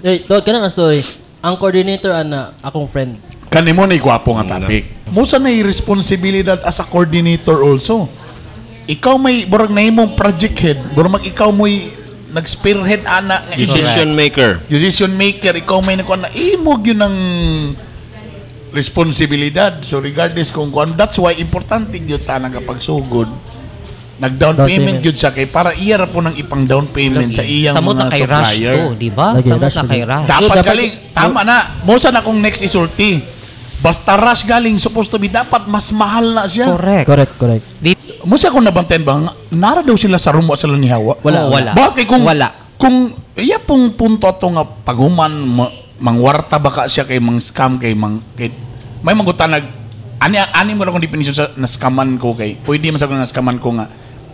Eh, to kanang ang story. Ang coordinator ana akong friend. Kani mo na gwapo nga topic. Mo sa na responsibilidad as a coordinator also. Ikaw may burag na imong project head, burag mag ikaw mo'y nag-spearhead ana nga Decision maker. Decision maker, ikaw may nakuha na imo gyud ng responsibilidad. So regardless kung kuan, that's why importante gyud ta nga pagsugod. Nag down Down payment payment. Gyud siya kay para iya ra po nang ipang down payment sa iyang Samot mga na kay Rush supplier. to, di ba? Lagi, Samot rush na kay lagi. Rush. Dapat So, dapat- galing. Tama na. Mo sa na akong next isulti. Basta rush galing, supposed to be dapat mas mahal na siya. Correct. Correct, correct. Di, Mo siya kung nabantayan ba, nara daw sila sa room wa sila ni Hawa. Wala, Oh, wala. Bakit kung Wala. Kung iya pong punto ato nga paghuman mangwarta ba ka siya kay mang scam kay mang kay may manggutan nag ani ani mo lang kung definition sa na scaman ko kay pwede man sa ko nga scaman ko nga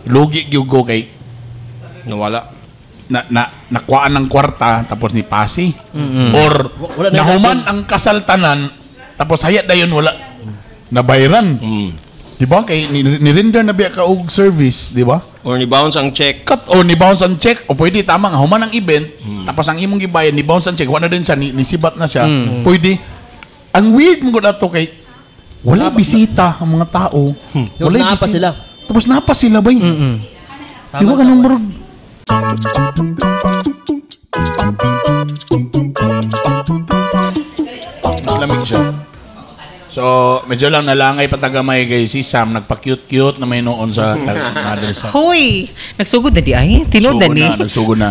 lugi gyud ko kay Nawala. Na na nakuhaan ng kwarta tapos ni pasi or Wala na nahuman ang kasaltanan tapos hayat dayon wala nabayran, di ba, kay ni render na biya ka og service, di ba? Or ni bounce ang check. Cut o ni bounce ang check o pwede tama nga human ang event tapos ang imong gibayad ni bounce ang check, wala na din siya ni sibat na siya. Pwede ang weird mo ato kay wala bisita ang mga tao. Tapos Walay naa pa bisita. sila. Tapos naa pa sila ba? Di ba sa kanang murag mas lamig siya. So, medyo lang nalangay patagamay kay si Sam, nagpa-cute-cute na may noon sa mother sa Hoy, nagsugod na di ay. Tinuod na Sugod ni. na, nagsugod na.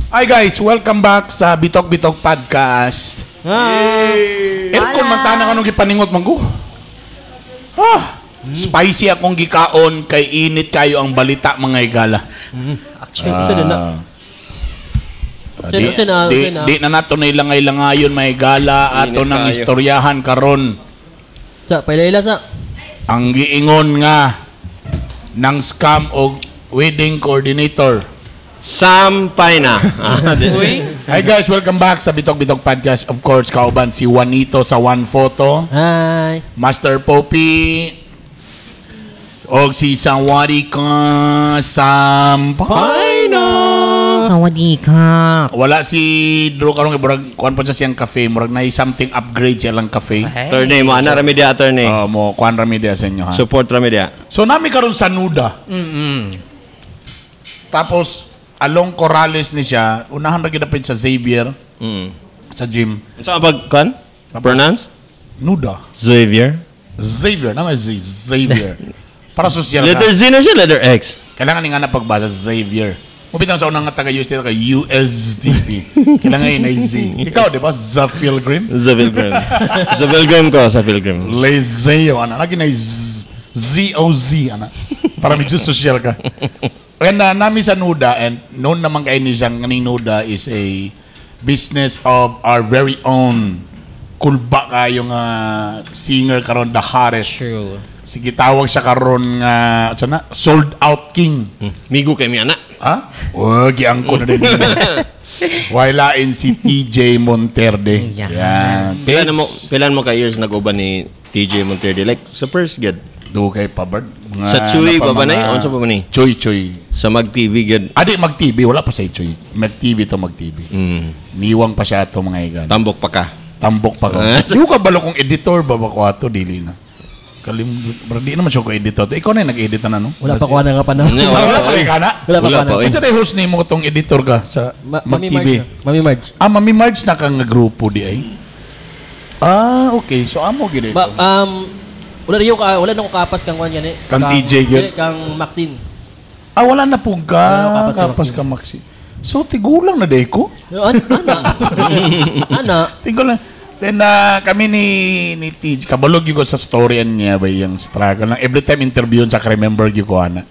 Hi guys, welcome back sa Bitok Bitok Podcast. Hi. Aircon man tanang anong gipaningot man ko. Ah, spicy akong gikaon kay init kayo ang balita, mga igala. Actually, ito na na. Ah, Ito di, na, ito na, di, ito na. di na nato na ilangay-langayon, may gala ato Init ng kayo. istoryahan karon Sa, pailayla sa. ang giingon nga ng scam og wedding coordinator. Sampay na. Ah, Uy. Hi guys, welcome back sa Bitok Bitok Podcast. Of course, kauban si Juanito sa One Photo, Hi. Master Poppy, og si Sawari ka Sampay na. Sawadee ka. Wala si Drew karon kay murag kuan pa siya siyang cafe, murag na something upgrade siya lang cafe. Attorney mo, ana rami dia, attorney. Oh, mo kuan ra mi diya sa inyo ha. Support rami dia. So nami karon sa Nuda. Tapos along Corrales ni siya, unahan ra gid sa Xavier sa gym. Unsa ang pag kan? Pronounce? Nuda. Xavier. Xavier, nama Z, Xavier. Para social ka. Letter Z na siya, letter X. Kailangan nga na pagbasa Xavier. Mupit sa unang nga taga UST ka USDP. Kailangan yun ay Z. Ikaw, di ba? Za Pilgrim? Sa Pilgrim. Sa Pilgrim ko, sa Pilgrim. Lezeo, ana. Lagi na Z, Z-O-Z, ana. Para medyo social ka. And nami sa Nuda, and known naman kayo ni siyang kaning Nuda is a business of our very own kulba kayo nga singer karon, the hottest. True. Sige, tawag siya karon nga uh, na sold out king. Migo kay mi ana. Ha? Oh, giangko na din. Wailain si TJ Monterde. Yes. Yan. Kailan mo ka years nag-uban ni TJ Monterde? Like sa first gid. Dugay pa ba? Mga Sa Chuy ano pa, ba ba na mga- yun? Unsa pa ba ni? Chuy, Chuy. Sa Mag TV gid. Adi, mag-TV. Wala pa sa Chuy. Mag-TV to, mag-TV. Niwang pa siya ato, mga igan. Tambok pa ka. Tambok pa ko. Di ko kabalo kung editor ba ba ko ato, dili na. Kalim, pero di naman siya ko editor. Ikaw na yung nag-edit na, no? Wala pa ko na nga panahon. Wala Wala pa. pa ka na? Wala pa Wala ko na. pa, oy. Kasi na host nimo tong editor ka sa Mami Mag-TV. Marge na. Mami Marge. Ah, Mami Marge na kang nga grupo di ay. Ah, okay. So amo gid Ba, ito. wala na yung ka, wala na ko kapas kang kuan gani. Kang TJ gyud. Dili, kang Maxine. Ah, wala na po ka. Wala na kapas ka, Kapas ka, Maxi. So, tigulang na day ko. Ana. Ana. Tigulang. Then, kami ni TJ, kabalog yun ko sa story niya ba yung struggle. Nang every time interview sa remember yun ko, ana.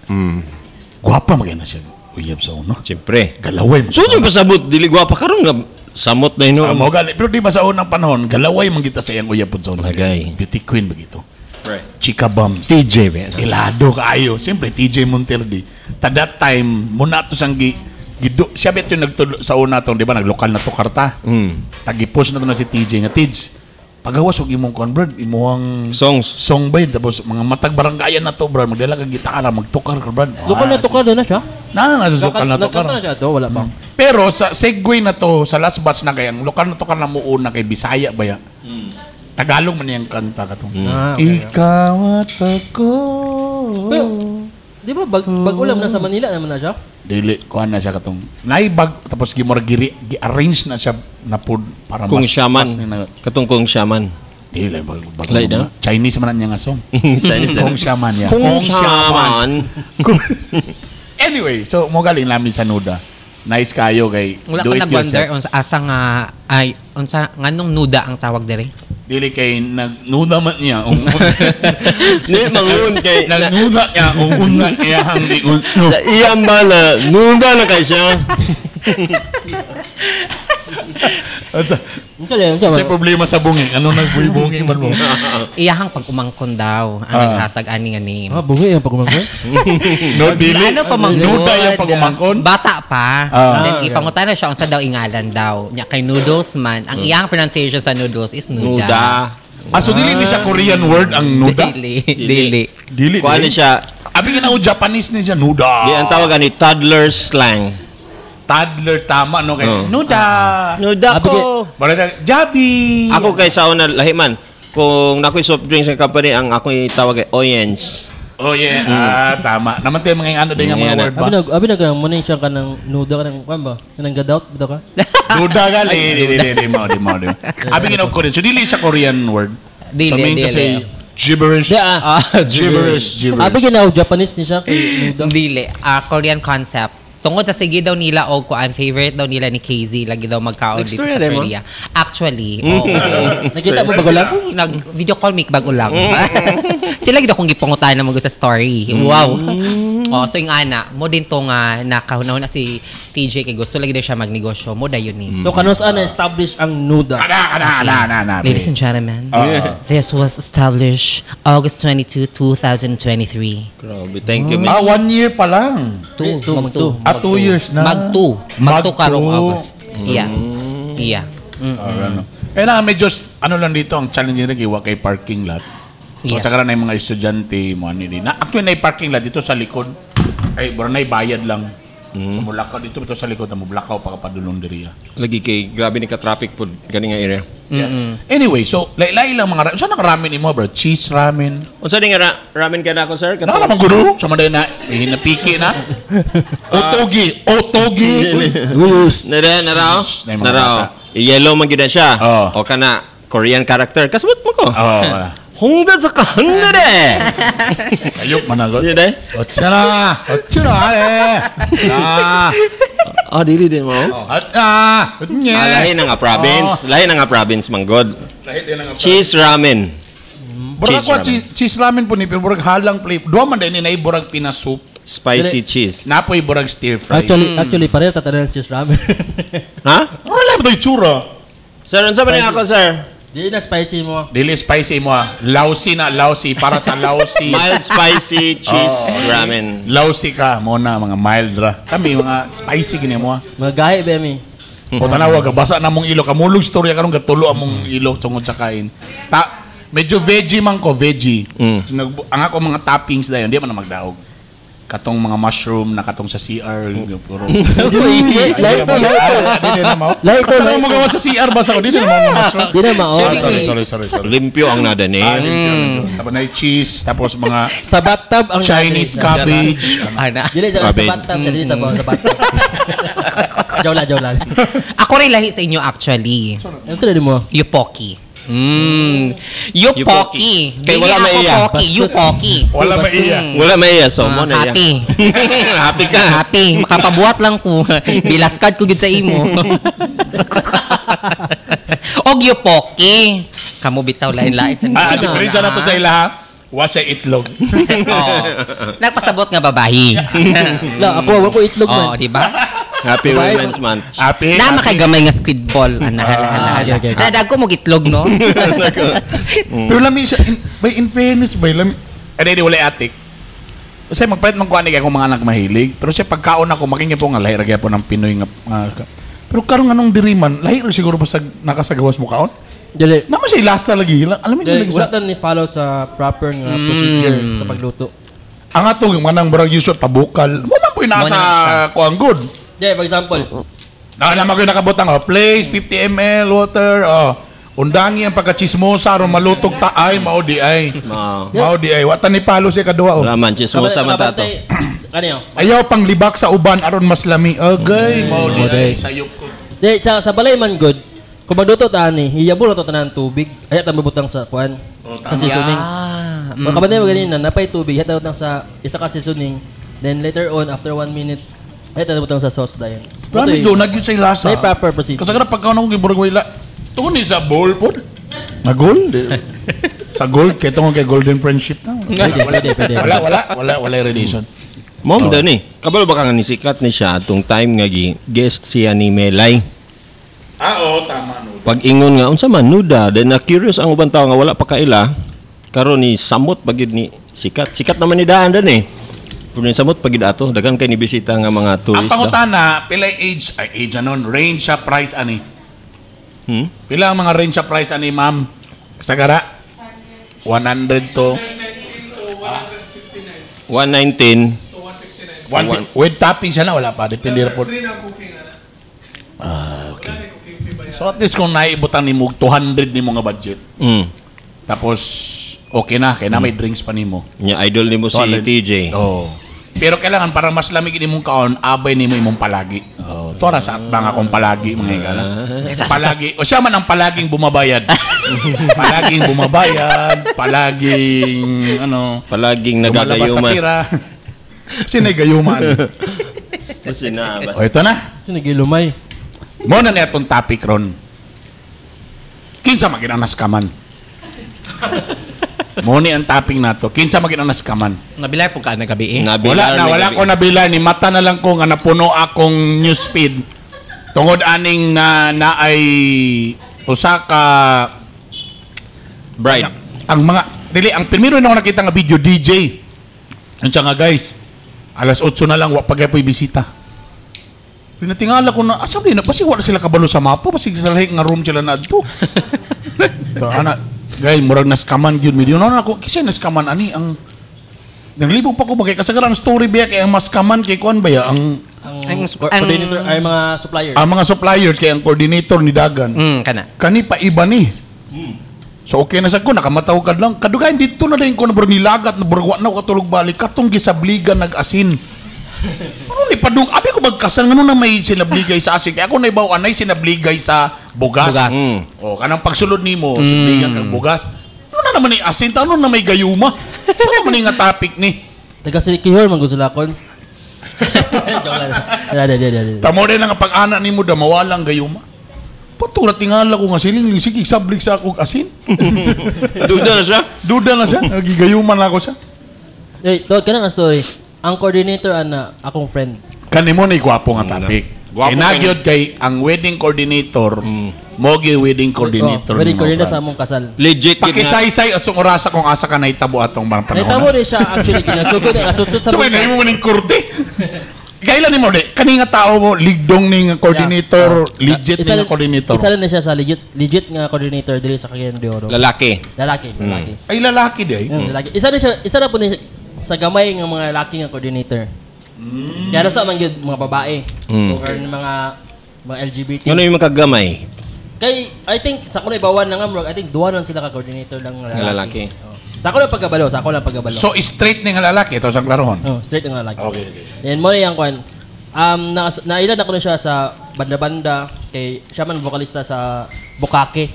Gwapa magay na siya. Uyab sa uno. Siyempre. Galaway mo. So yung pasabot dili gwapa karon nga samot na ino. Ah, mo gali. Pero di ba sa unang panahon, galaway man kita sa iyang uyab po sa uno. Lagay. Beauty queen ba gito? Right. Chica bums. TJ ba? Ilado kaayo. Siyempre, TJ Monterde. Ta that time, muna to siyang gi, gido, siya ba ito yung nagtulo sa una tong, di ba, naglokal na to karta. Tagipos na to na si TJ nga, "Tij, pagawas og imong kon, brad, imuhang Songs. Song ba yun?" Tapos, mga matag barangayan na to, brad, magdala kag gitara, magtukar ka, brad. Lokal na Ah, tukar na siya. Na na sa lokal na to Nagkanta karon. na siya to, wala pa. Pero sa segue na to sa last batch na kay ang lokal na to karon na muuna kay Bisaya ba ya? Tagalog man niyang kanta katong. Ah, okay. Ikaw at ako. Pero, di ba bago lang nasa Manila naman na siya? Dili kuan na siya katong naibag tapos gimura giri gi-arrange na siya na pud para Kung mas siya man. mas ni na- Katong kung siya man. Dili bag Lahi na? Chinese man na niya nga song. Chinese na. Kung siya man ya. Kung siya man. Anyway, so mo galing namin sa Nuda. Nice kayo kay Wala do ko it nag-wonder yourself. unsa asa nga ay unsa nganong nuda ang tawag diri. Dili kay nagnuda man niya. Ni mangun kay Nagnuda niya ang una niya ang ingon. Sa iyang bala, nuda na kay siya. Unsa yan, unsa Sa man? problema sa bunging. Ano nagbuhi-bungi man mo? Iyahang pag-umangkon daw ang naghatag ani nga name. Ah, bungi yung pagumangkon. No, dili. Ano pa man Nuda yung pag-umangkon? Bata pa. Ah. Then Ah, okay. ipangutana siya unsa daw ingalan daw. Nya kay noodles man. Ang iyang pronunciation sa noodles is nuda. Nuda. Ah, so dili ni siya Korean word ang nuda? Dili. Dili. Dili. Kuan ni siya, Abi nga na Japanese ni siya, nuda. di ang tawag ani toddler slang. Toddler tama no kay Oo. nuda. Nuda Abi ko. Barata Jabi. Ako kay sa una lahi man. Kung nakoy soft drinks sa company ang ako'y tawag ay Oyens. Oh yeah, ah, tama. Naman tayo mga ano din nga mga Yeah, word ba? Abi nag mo na siya ka ng nuda ka ng kuan ba? Kanang gadaut ba ka? Duda gali. Di, di, di, di, mo, di mo, di mo. Abi ginaw Korean. So, dili siya Korean word. Dili, So, mean to dili. say, gibberish. Di ah. Gibberish, gibberish. Abi ginaw Japanese ni siya kay nuda. Dili. Ah, Korean concept. Tungod sa sige daw nila o kuan favorite daw nila ni KZ lagi daw magkaon dito Next sa story, mo? Korea. Actually, oo. Nakita mo bago lang? Nag video call make bago lang. Sila gid akong gipangutan na magud sa story. Wow. Oh, so yung ana, mo din to nga nakahunahon na si TJ kay gusto lagi daw siya magnegosyo. Mo dayon ni. So kanus na establish ang nuda. Ana, ana, ana, ana, ana. Ladies and gentlemen, this was established August 22, 2023. Grabe, thank you, miss. Ah, one year pa lang. Two, Two, mag two. Ah, 2 years na. Mag two. Mag two Mag karong two. August. Yeah. Yeah. Ano. Kaya na, medyo, ano lang dito, ang challenge nila, giwa kay parking lot. So, Yes. sa karan na yung mga estudyante, mo ano din. Na, actually, na parking lot dito sa likod. Ay, bro, na bayad lang. So, mulakaw dito, dito sa likod, na mublakaw pa kapadulong diriya. Lagi kay grabe ni ka traffic pod kani nga area. Yeah. Anyway, so, lain-lain lang mga ramen. Saan ang ramen mo, bro? Cheese ramen. Unsa ni nga ramen ka na ako, sir? Naka naman guru. Sa manday na, hinapiki na. Otogi. Otogi. Uyus. Nara narao. Shh, na yung mga Narao. bata. Yellow man gyud na siya. Oo. O kana Korean character. Kasabot mo ko. Oo. Wala. Hongda sa kahangare. Sayop man ako. Yun eh. Otsara. Otsara. Ale. Ah. Ah, dili din mo. Oh, at ah. Nye. Ah, lahi na nga province. Lahi na nga province manggod. Lahi din ang Cheese ramen. Burag Cheese ako ramen. cheese ramen po ni pero burag halang play. Duha man din ni nay burag pinasoup. Spicy cheese. Napoy burag stir fry. Actually pareho tatanan ng cheese ramen. Ha? Wala ba 'to itsura? Sir, unsa ba ni ako, sir? Di na spicy mo. Dili spicy mo ah. Lousy na lousy para sa lousy. Mild spicy cheese ramen. Lousy ka mo na mga mild ra. Kami mga spicy gini mo ah. Mga gahi ba mi? O tanawa ka basa na mong ilo kamulog storya karon gatulo among ilo tungod sa kain. Ta medyo veggie man ko, veggie. Ang ako mga toppings dayon, di man na magdaog. Katong mga mushroom na katong sa CR puro. Light to, light to. Dili na mao. Light to, Katong light to. mga sa CR basa ko dili na mao mga mushroom. Di na mao. Ah, sorry, sorry, sorry, sorry. Limpyo ang nada ni. Ah, limpyo, limpyo. Tapos na cheese, tapos mga Sa bathtub ang Chinese cabbage. Ana. Dili sa Cabbage. bathtub, sa dili sa bathtub. Jawla, jawla. Ako rin lahi sa inyo actually. Ano to mo? Yupoki. Yupoki. Yupoki. Kay Dili wala ako maiya. Poki, Bastos. yupoki. Wala ba iya? Wala may iya, so mo na iya. Happy. Happy ka. Happy. Makapabuhat lang ko. Bilaskad ko gid sa imo. Og yupoki. Kamo bitaw lain-lain sa Ah, diferensya na to sa ila ha. Wa siya itlog. Oo. Nagpasabot nga babahi. La, ako wala ko itlog Oo, man. di ba? Happy Women's Month. Happy. Na makagamay nga squid ball. Ana, hala, hala, hala. Okay. Nadag ko mo gitlog, no? Pero lami siya, by in fairness, by lami. Eh, di, wala atik. Kasi magpalit man ko ani kay akong mga anak mahilig. Pero siya pagkaon ako, makingin po nga lahi ra gyapon ng Pinoy nga. Pero karon anong diri man, lahi ra siguro basta nakasagawas mo kaon. Dili. Naman siya lasa lagi. Alam mo Dili, lagi wala sa tan ni follow sa proper nga procedure sa pagluto. Ang ato yung manang murag usual pabukal. Mo man po Mo nasa na siya. kuang good. Yeah, for example, Na naman ko yung nakabutang oh, place 50 ml water oh. Undangi ang pagkachismosa aron malutog ta ay mao di ay. Mao. Mao di ay. Wa ta ni palo siya kaduha oh. Wala man, chismosa man ta to. Kaniyo. Ayaw pang libak sa uban aron mas lami. Agay, mao di ay sayop ko. Di, sa balay man good, kung magluto ta ani, hiyabo na to tanan tubig. Ay ta mabutang sa kuan, sa seasonings. Yeah. Mm. Kabantay mo ganina, napay tubig, hayat butang sa isa ka seasoning. Then later on, after 1 minute, hayat butang sa sauce dayon. Promise do nagyud sa lasa. May proper procedure. Kasi kada pagkaon akong giburag wala. Tungod ni sa bowl pod. Na gold. Sa gold kay tungod kay golden friendship ta. Pwede, pwede, pwede. Wala wala wala wala relation. Mom, oh. Ni. Kabalo ba ka nga ni sikat ni siya atong time nga gi guest siya ni Melay. Ah, oo, tama no. Pag ingon nga unsa man nuda, then na curious ang ubang tao nga wala pa kaila. Karon ni samot pag gyud ni sikat. Sikat naman ni daan dan eh. Pero ni samot pag gyud ato, daghan kay ni bisita nga mga Ang tourist. daw. pangutana, pila age, ay age anon, range sa price ani. Hmm? Pila ang mga range sa price ani, ma'am? Sagara? 100 to 119. One, with topping siya na wala pa depende ra po. Ah, okay. So at least kung naibutan nimo 200 nimo nga budget. Tapos okay na kay na may drinks pa nimo. Nya idol nimo si 200. TJ. Oh. Pero kailangan para mas lamig nimong kaon, abay nimo imong palagi. Oh, to ra sa atbang akong palagi mga higala. Palagi. O siya man ang palaging bumabayad. Palaging bumabayad, palaging ano, Palaging lumalabas sa nagagayuma. pira. Sino gayuman? Sina ba? O ito na. Sino gilumay? Mo na niya itong topic ron. Kinsa man ang naskaman? Mo ni ang topic nato. Kinsa man ang naskaman? Nabilar po ka na gabi eh. Wala na, wala ko nabila ni mata na lang ko nga napuno akong newsfeed. Tungod aning na naay usa ka Bride. Ang mga dili ang primero na ako nakita nga video DJ. Unsa nga guys, alas 8 na lang wa pa gyud bisita. Pinatingala ko na asa di na basi wala sila kabalo sa mapa basi sa lahi nga room sila naadto. To ana guys murag naskaman gyud mi. Di na ako kasi naskaman ani ang naglibog pa ko ba kay kasagaran ang story biya kay ang maskaman kay kuan ba ya ang Ang, Ang coordinator ay mga suppliers. ang mga suppliers kay ang coordinator ni Dagan. Kana. Kani pa iba ni. So okay na sa ko nakamataw kad lang. Kadugayan dito na din ko na bro nilagat na bro wa na ko katulog balik katong gisabligan nag-asin. Ano ni padung abi ko magkasal ngano na may sinabligay sa asin kay ako naibaw anay sinabligay sa bugas. Bugas. O kanang pagsulod nimo sibligan kag bugas. Ano na naman ni asin ta ano na may gayuma. So ano man ni nga topic ni. Taga si Kihor man gud sila cons. Joke lang. Wala, wala, wala, wala. Tamo rin ang pag-ana nimo da mawalang gayuma. Patura tingala ko nga siling sige sablig sa akong asin. Duda na siya. Duda na siya, nagigayuman na ako siya. Eh, to kanang ang story. Ang coordinator ana akong friend. Kani mo ni gwapo nga topic. Gwapo Kinagyod kay ang wedding coordinator, mogi wedding coordinator. Oh, wedding nimo, coordinator Brad. sa among kasal. Legit gid nga. Pakisaysay at sung orasa kung asa ka nahitabo atong mga panahon. Nahitabo rin siya actually ginasugod na nasugod sa So may nahimo mo ning korte. Kailan nimo di? Kani nga tao mo ligdong ning coordinator, legit Isa ning coordinator. Isa lang na siya sa legit legit nga coordinator dili sa Cagayan de Oro. Lalaki. Lalaki, lalaki. Ay lalaki di ay. Lalaki. Isa na siya, isa na po ni sa gamay nga mga lalaki nga coordinator. Kaya sa man gyud mga babae or mga mga LGBT. Ano yung makagamay? Kay I think sa kuno ibawan na nga murag, I think duha lang sila ka coordinator lang nga Nga lalaki. Oh. Sa ako lang pagkabalo, sa ako lang pagkabalo. So straight ning lalaki ito sa klarohon. Oh, straight ang lalaki. Okay, okay. Then mo na yung kwan. Na, nailan ako na siya sa banda-banda kay siya man vokalista sa Bukake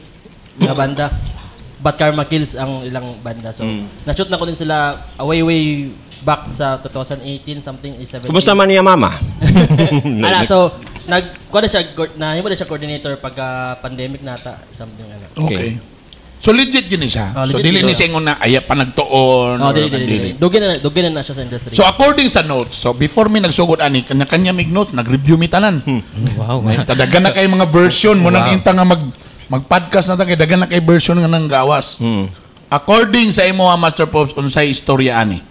nga banda. But Karma Kills ang ilang banda. So, na-shoot na ko din sila way way back sa 2018 something eh, 17. Kumusta man niya mama? Ala, so nag kuha na siya na himo na siya coordinator pagka pandemic nata something ano. Okay. So legit yun siya. Oh, So legit dili yun ni siya. siya ingon na ay panagtuon. Oh, or dili dili dili. Dugin na, na siya sa industry. So according sa notes, so before mi nagsugod ani kanya-kanya mig notes, nag-review mi tanan. Wow. May tadagan na kay mga version mo nang inta nga mag podcast na ta kay dagan na kay version nga nang gawas. According sa imo ah, Master Pops unsay istorya ani?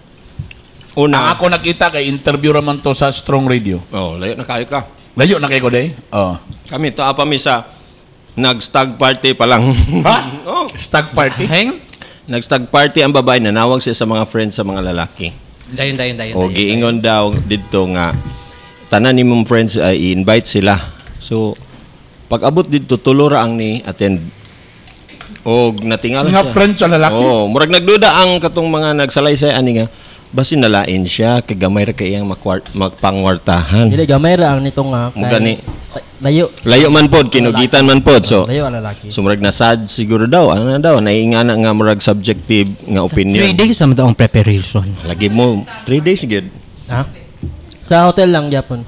Ang Una. ako nakita kay interview raman to sa Strong Radio. Oh, layo na kayo ka. Layo na kay ko day. Oh. Kami to pa mi sa nag-stag party pa lang. Ha? Oh. Stag party. Heng? Nag-stag party ang babae, nanawag siya sa mga friends sa mga lalaki. Dayon, dayon, dayon. O dayon. giingon daw didto nga tanan nimong friends ay i-invite sila. So pag abot didto, tulo ra ang ni attend. Og natingala Nga siya. friend sa lalaki? Oo, murag nagduda ang katong mga nagsalaysay ani nga basin nalain siya kay gamay ra kay iyang magpangwartahan. Dili, gamay ra ang nito nga Mo gani. Layo. Layo man pod, kinugitan man pod. So Layo ang lalaki. So murag na sad siguro daw, ano na daw, naingana nga murag subjective nga opinion. 3 days sa ang preparation. Lagi mo 3 days gid. Ha? Sa hotel lang gyapon.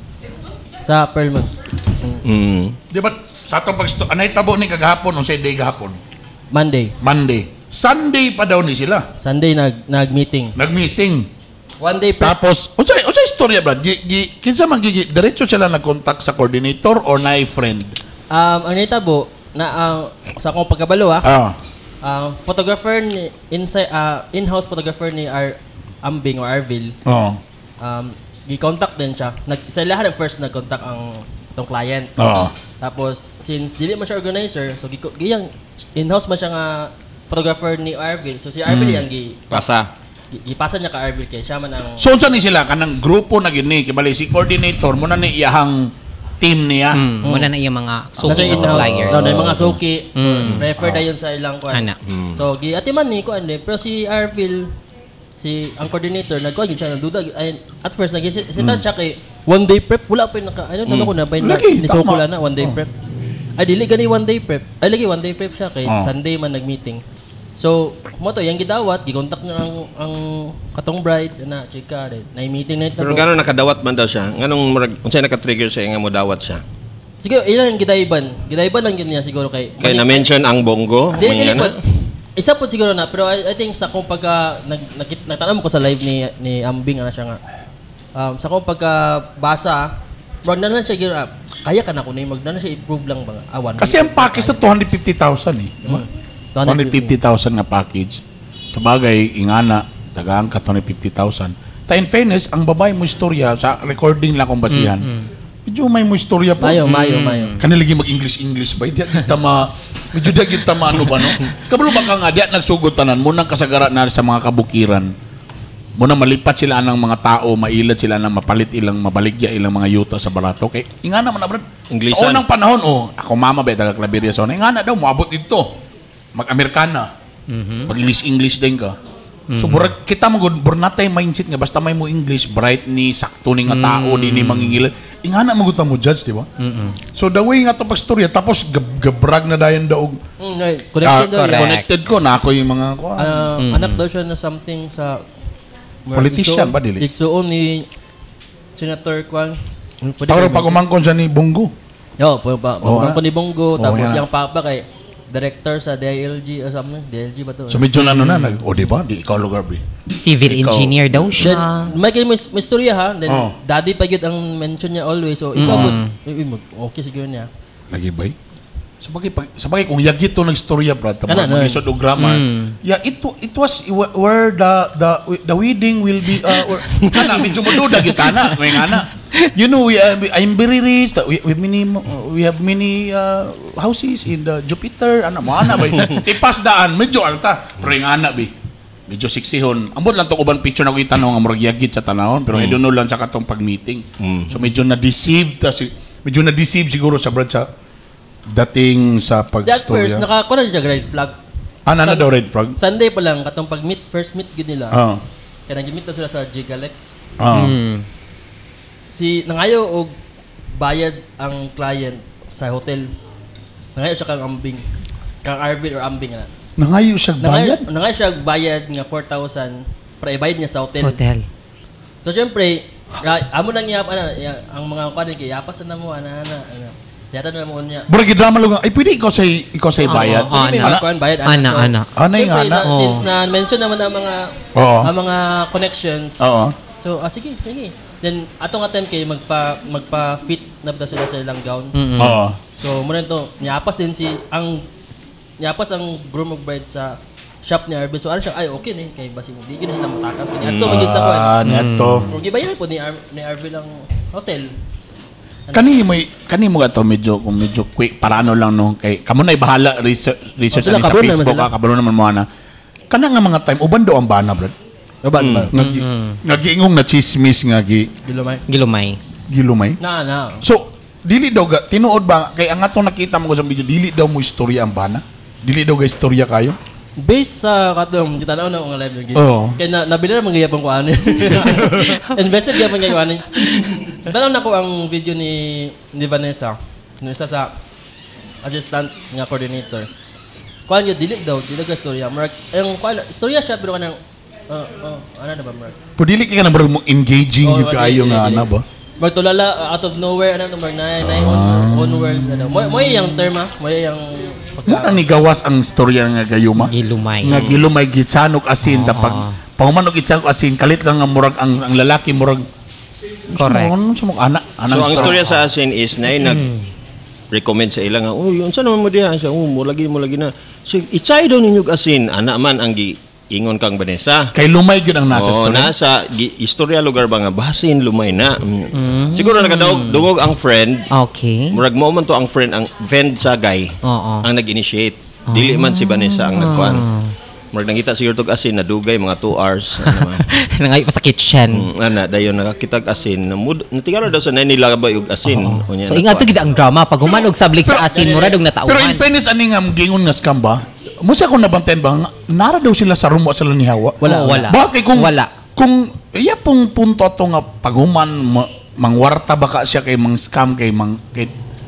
Sa Pearlmont. Di ba, sa atong pag anay tabo ni kagahapon o say day gahapon? Monday. Monday. Sunday pa daw ni sila. Sunday nag-meeting. Nag-meeting. One day prep. Tapos, unsay istorya, Brad? Kinsa man gigi, diretso sila nag-contact sa coordinator or na friend? Ang nitabo na ang sa akong pagkabalo photographer ni inside in-house photographer ni Ar Ambing or Arvil. Gi-contact din siya. Sa lahat ng first nag-contact ang tong client. Tapos since dili man siya organizer, so giyang in-house man siya nga photographer ni Arvil. So si Arvil ang Pasa. gipasa niya ka Arvil kay siya man ang So unsa ni sila kanang grupo na gini kay bali si coordinator mo na ni iyahang team niya. Muna na iyang mga Nasa suki in-house. suppliers. No, na yung mga suki. So, refer dayon sa ilang kuan. Ana. So gi ati man ni kuan eh. Pero si Arvil, si ang coordinator, nagkuan gyud siya, nagduda ay, at first nag si siya kay one day prep wala pa yung naka ano mm. ko na ba Lagi, ni Sokol tama. na one day prep. Ay, dili gani one day prep. Ay, lagi one day prep siya kay Sunday man nag-meeting. So, mo to yang gidawat, gikontak niya ang katong bride na chika rin. Na meeting na ito. Pero gano'n nakadawat man daw siya? Nganong murag unsay naka-trigger sa iya nga modawat siya? Siguro ilan ang gidayban. Gidayban lang yun niya siguro kay Kay na-mention ang Bongo. Dili, dili may po. ano? Isa po siguro na, pero I think sa akong pagka nagtanong ko sa live ni Ambing ano siya nga. Sa akong pagka basa, wag na lang siya siguro, kaya ka na kuno, mag na lang siya i-prove lang ba nga. Awan. Kasi ang package sa 250,000 eh, di ba? 250,000 nga package. Sa bagay, ingana, tagaan ka 250,000. Ta in fairness, ang babae mo istorya sa recording lang kung basihan. Medyo may mo istorya po. Mayo, mayo, mayo. Kanila lagi mag-English-English ba? Di kita ma medyo di kita ma ano ba no? Kabalo ba ka nga di nagsugod tanan mo nang kasagara na sa mga kabukiran. Muna malipat sila ng mga tao, mailad sila ng mapalit ilang mabaligya ilang mga yuta sa barato. Kay ingana man na brad. Sa Inglesan. unang panahon, oh, ako mama ba taga Claveria sa una. Ingana daw moabot dito. Mag-Amerikana. Mag-English-English din ka. So murag kita mo gud natay mindset nga basta may mo English bright ni sakto ni nga tao di ni mangingilad. Ingana mo gud ta mo judge, di ba? So the way nga to pagstorya tapos gabrag na dayon daog. Ay, connected daw correct. yun. Connected ko na ako yung mga kuan. Anak daw siya na something sa Politician ba, dili? Igsuon ni Senator Kwan. Pwede Pero ba pag umangkon siya ni Bongo. Oo, po pa. Oo, Pag ni Bongo, Oo, tapos yan. yung papa kay director sa DILG o something. DILG ba to? So medyo na ano na nag, oh, di ba? Di ikaw lugar bi. Civil Ikaw. engineer daw Then, siya. may kay may istorya ha. Then, Oo. daddy pa gyud ang mention niya always. So, ikaw okay siguro niya. Lagi bay. Sa bagay kung yagi to nagstorya brad, tama Kana, no. mga isod og grammar. Yeah, it was where the wedding will be where, kana medyo moduda kita na, may ngana. You know, I'm very rich. We have many houses in the Jupiter. Ano mo ana bay. Tipas daan medyo ano ta, pero yung ana bi. Medyo siksihon. Ambot lang tong uban picture na ko itanong ang murag yagit sa tanahon, pero I don't know lang sa katong pag-meeting. So medyo na-deceive ta si medyo na-deceive siguro sa brad sa dating sa That first, pag-storya. nakakuha na siya red flag. Ah, na daw red flag? Sunday pa lang, katong pag-meet, first meet gud nila. Kaya nag-meet na sila sa Gigalex. Si nangayo og bayad ang client sa hotel. Nangayo siya kang Ambing. Kang Arvin or Ambing na. Nangayo siya bayad? Nangayo siya bayad nga 4,000 para ibayad niya sa hotel. Hotel. So syempre, amo nang yap ana ang mga kuan kay yapas na mo ana ana ana. Yata na mo niya. Murag gidrama lugar. Ay, pwede ikaw sa bayad. Oo, Pwede may ana. mga kuan bayad Ana, So, ana. Ana yung syempre, ana. na, since na mention naman ang mga ang mga connections. So, sige, sige. Then ato nga time kay magpa fit na ba sila sa ilang gown. So muna to, niyapas din si ang niyapas ang groom ug bride sa shop ni Arvin. So ano siya, ay okay ni kay basing di gid sila matakas kini. Ato man gyud sa kuan. Ah, neto. Murag gibayaran po ni Arvin ang hotel. Kani mo gato medyo kung medyo quick para ano lang no kay kamo na bahala research, research Oh, sila, ani sa kabalo naman Facebook sila. ka kabalo naman mo ana. Kana nga mga time uban daw ang bana brad. Ba, ba? Nga nga giingong na chismis nga gi Gilumay. Gilumay. Gilumay. Na na. So, dili daw ga, tinuod ba kay ang atong nakita mo ko sa video, dili daw mo istorya ang bana? Dili daw ga istorya kayo? Based sa katong gitanaw na mga live lagi. Oo. Kay na nabili na man gayapon ko ani. Invested gyapon kay ani. Tanaw na ko ang video ni Vanessa, no isa sa assistant nga coordinator. Kuan yun, dili daw, dili ka istorya. Murag, ang kuan, istorya siya pero kanang ano na ba murag? Pero dili kay ka na murag mo engaging Oo, gyud kaayo dili, nga dili. ana ba? Murag tulala out of nowhere ano murag na own own world ano. Mo yung term ah, mo yung Mo na ni gawas ang istorya nga gayuma. Gilumay. Nga gilumay gitsanog asin tapag pahuman og gitsanog asin kalit lang nga murag ang lalaki murag. Correct. Ano sa mga ana anang So ang istorya sa asin is na nag recommend sa ila nga, "Uy, unsa naman mo diha?" Siya, "Oh, mo lagi na." So itsay daw ninyo og asin, ana man ang giingon kang Vanessa. Kay lumay gyud ang nasa Oo, istorya. nasa istorya lugar ba nga basin lumay na. Siguro nakadaog dungog ang friend. Okay. Murag mo man to ang friend ang friend sa guy. Oo. Ang nag-initiate. Dili man si Vanessa ang nagkuan. Murag nangita siguro tog asin nadugay mga 2 hours. Ano man. Nangayo pa sa kitchen. Ana dayon nakakitag asin. Natingala daw sa nanila ba og asin. Unya, So ingat to nakuan. gid ang drama pag human og sablik sa asin mura dog Pero in natauhan. fairness ani nga gingon nga scam ba? Mo siya kung nabantayan ba nga, nara daw sila sa room wa sila ni Hawa. Wala, Oo, wala. Bakit kung Wala. Kung iya pong punto ato nga paghuman mangwarta ba ka siya kay mang scam kay mang kay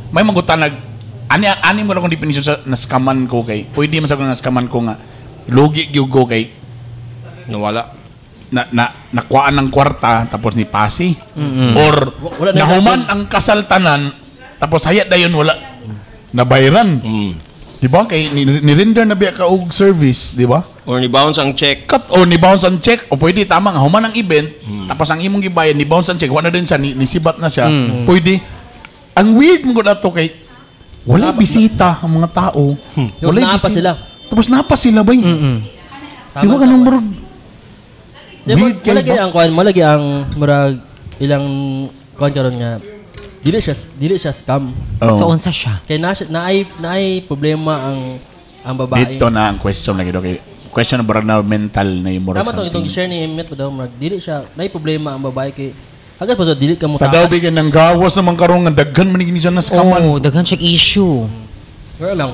may mangutanag ani ani mo na kung definition sa na scaman ko kay pwede man sa nga scaman ko nga lugi gyud ko kay Nawala. na na nakuhaan ng kwarta tapos ni pasi or Wala na nahuman ang kasal tanan tapos hayat dayon wala nabayran. Di ba kay ni-render na biya ka og service, di ba? Or ni bounce ang check. Cut o ni bounce ang check o pwede tama nga human ang event tapos ang imong gibayad ni bounce ang check wala na din siya ni, nisibat na siya pwede. Ang weird mo gud ato kay wala bisita ang mga tao. Tapos Walay naa pa bisita. sila. Tapos naa pa sila bay. Di ba Tama kanang sa- murag Di ba, weird kay malagi ba? ang kuan, malagi ang murag ilang kuan karon nga dili siya scam. Oh. So unsa siya? Kay na naay naay problema ang babae. Dito na ang question lagi do kay question na na mental na yung murag Tama tong itong something. share ni Emmet pa daw murag dili siya naay problema ang babae kay hagas pa sa dili ka mo Tadaw takas. bigyan ng gawas naman karon nga daghan man gini siya na scaman. Oh, daghan siya issue. Wala lang.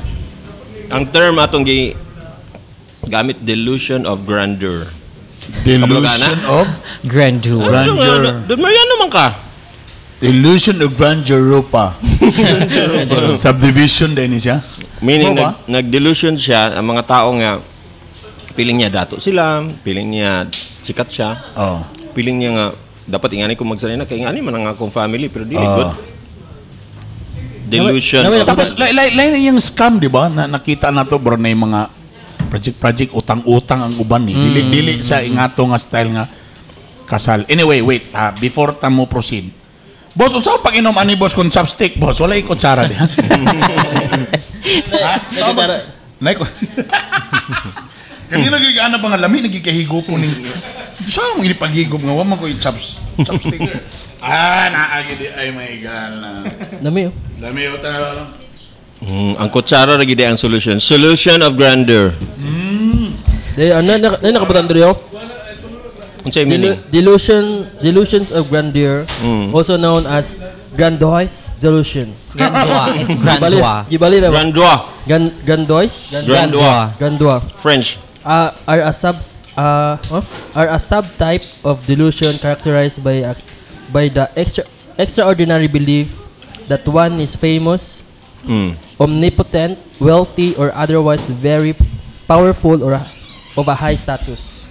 Ang term atong gi gamit delusion of grandeur. Delusion of Grandeur. grandeur. Don Mariano man ka. Illusion of Grandeur Europa. Subdivision din siya. Meaning Mo ba? nag-delusion siya ang mga tao nga piling niya dato sila, piling niya sikat siya, Oh. piling niya nga dapat ingani ko magsanay na kay ingani man ang akong family pero dili Ah. good. Delusion. Naman- of- Tapos like yung scam, di ba? Na, nakita na to bro na yung mga project project utang-utang ang uban ni. Dili dili sa ingato nga style nga kasal. Anyway, wait, ha, before ta mo proceed. Boss, unsa pag inom ani boss kung chopstick, boss? Wala yung kutsara diha. Ha? Naay kutsara. Nay ko. Kanina gyud ana ba nga lami nagikahigo po ni. Sa mo ginipaghigop nga wa man ko chopstick. Ah, naa gid ay my God. Dami oh. Lami uta. Ang kutsara ra gid ang solution. Solution of grandeur. Di ano na na nakabutan diri oh. Unsay meaning? Delusions of grandeur, also known as grandiose delusions. Grandua. It's grandua. Gibali na ba? Grandois. Grandiose? Grandois. Grandois. French. Are a subs are a subtype of delusion characterized by the extraordinary belief that one is famous, omnipotent, wealthy, or otherwise very powerful or of a high status.